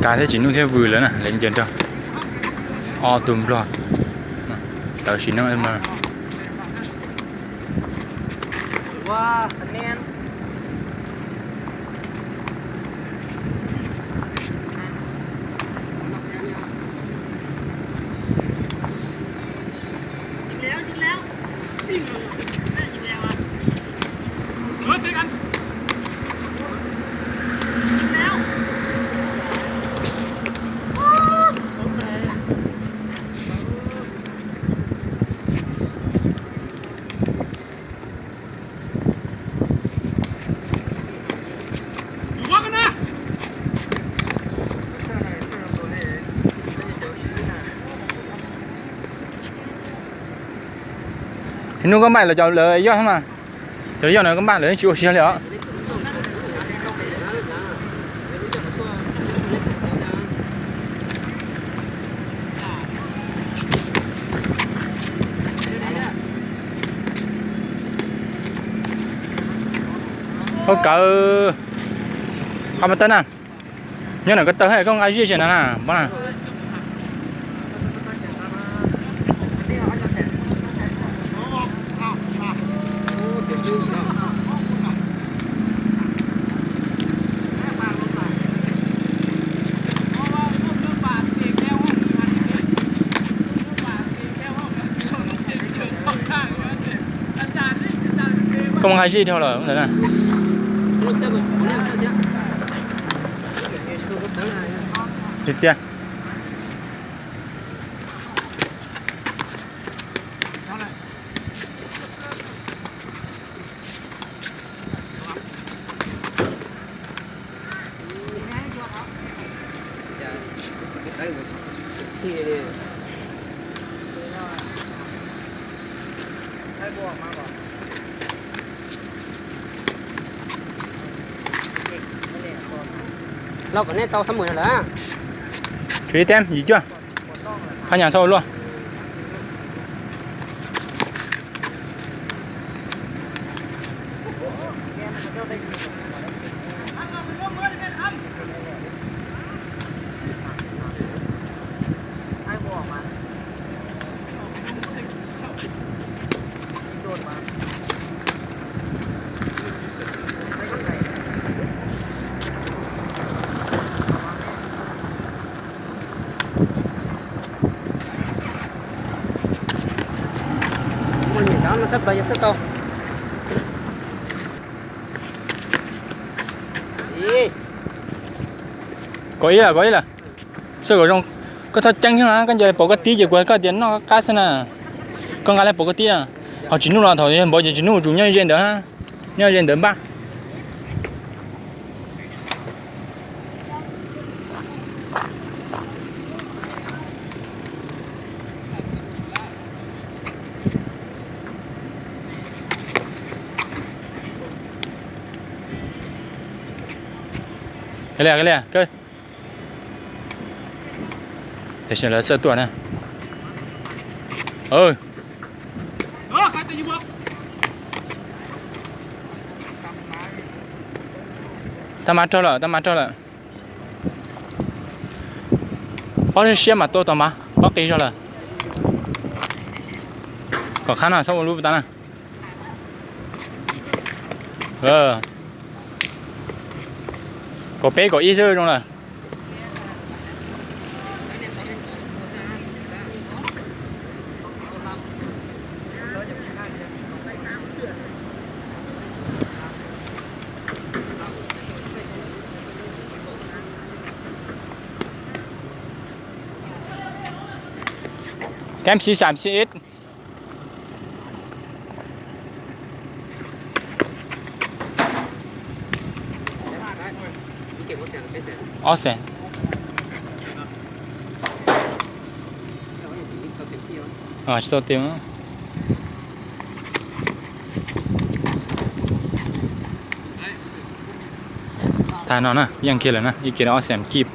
Kav thiab Tsis Nuj thiab Vwm lawv na, lawv ncaws nrog ob tug Nplog tawv sim neej. Tsis Nuj, koj npaj los cov lawv yoj mas, cov yoj no koj npaj lawv tsis ua si li os. Koj kawg, qab pas tawb na, nyob ntawm koj tawg koj nqa zij tsis na na, pab na. Koj mus nqa zij dhau lawm ntawd na. Txias. Los kom nej tau xab mum no lawm. Tshuav ib teb yim cuaj. Phab nyas txhob ua luaj. Ua niam cov no thab plaws yog xwb tau. Kaum ib lawm, kaum ib lawm. Xwb kom zoo, koj txhob ceeb thiab na, koj ncaws pom koj tib ces kuv hais koj tias noj qab xwb na. Koj nqa lawm pom koj tib na. Ho Tsis Nuj los thaum yog npaum ces Tsis Nuj tsum nyob ze ntawd, nyob ze ntawd npaj. Kav liam, kav liam, tam sim lawv xawb tuaj na. Tab mas raug lawm, tab mas raug lawm. Pob siab mas tua tau mas pob qis zog lawm. Kom qab no txhob ua lub tas na. Kaum peb kaum ib xwb zoo lawm. Kab xib xam xib ib. Ob xees. Tsis tau tias. Tag no na, yeej kiag lawm na, ib kiag ob xees kib.